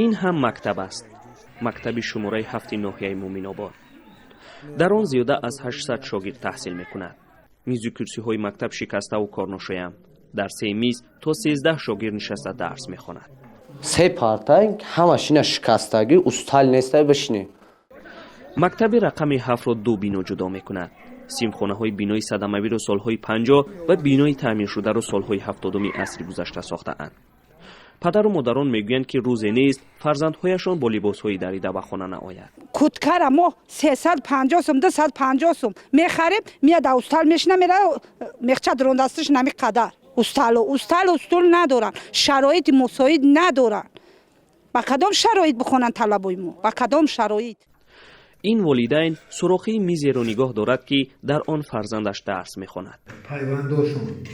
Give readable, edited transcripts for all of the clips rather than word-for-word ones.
Ин ҳам мактаб аст, мактаби шумораи ҳафти ноҳияи Муъминобод. Дар он зиёда аз 800 шогирд таҳсил мекунад. Мизу курсиҳои мактаб шикаставу корношоям. Дар се миз то 13 шогирд нишаста дарс мехонад. Се парта ҳамаш ина шикастагӣ, устал нестай бишинӣ. Мактаби рақами ҳафтро ду бино ҷудо мекунад. Синфхонаҳои бинои садамавиро солҳои 50 ва бинои таъмиршударо солҳои 70-уми асри гузашта сохтаанд. Падару модарон мегӯянд, ки рӯзе нест, фарзандҳояшон бо либосҳои дарида ба хона наояд. Курткара мо 350 сум, 250 сум мехарем, меяд, устал мешина, мера, мехча дрондастиш нами қадар усталу усталу стул надоранд, шароити мусоид надоранд. Ба кадом шароит бихонанд талабои мо, ба кадом шароит? Ин волидайн сурохии мизеро нигоҳ дорад, ки дар он фарзандаш дарс мехонад.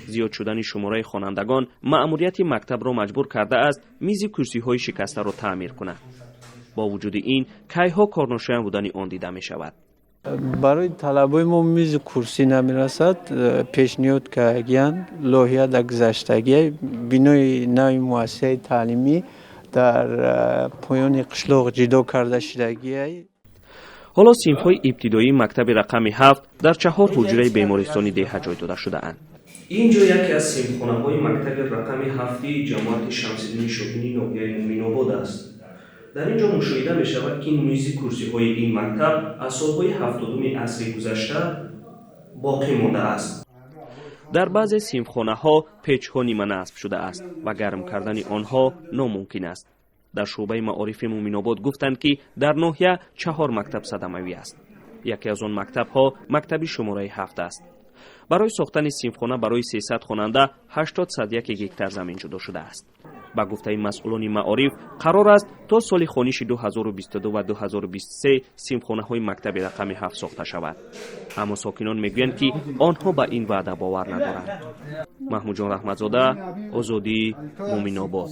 Зиёд шудани шумораи хонандагон маъмурияти мактабро маҷбур кардааст, мизи курсиҳои шикастаро таъмир кунад. Бо вуҷуди ин, кайҳо корношоям будани он дида мешавад. Барои талабои мо мизу курсӣ намерасад. Пешниҳод кардагиянд, лоиҳа дар гузаштагия. Бинои нави муассисаи таълимӣ дар поёни қишлоқ ҷудо карда шудагия. Ҳоло синфҳои ибтидоии мактаби рақами ҳафт дар чаҳор ҳуҷраи бемористони деҳа ҷой дода шудаанд. Ин ҷо яке аз синфхонаҳои мактаби рақами ҳафти ҷамоати Шамсиддини Шоҳини ноҳияи Муъминобод аст. Дар ин ҷо мушоҳида мешавад, ки мизи курсиҳои ин мактаб аз солҳои 70-уми асри гузашта боқӣ мондааст. Дар баъзе синфхонаҳо печҳо ниманасб шудааст ва гарм кардани онҳо номумкин аст. Дар шӯъбаи маорифи Муъминобод гуфтанд, ки дар ноҳия чаҳор мактаб садамавӣ аст. Яке аз он мактабҳо мактаби шумораи ҳафт аст. Барои сохтани синфхона барои 300 хонанда 80 гектар замин ҷудо шудааст. Ба гуфтаи масъулони маориф, қарор аст, то соли хониши 2022 ва 2023 синфхонаҳои мактаби рақами ҳафт сохта шавад. Аммо сокинон мегӯянд, ки онҳо ба ин ваъда бовар надоранд. Маҳмудҷон Раҳматзода, Озодӣ, Муъминобод.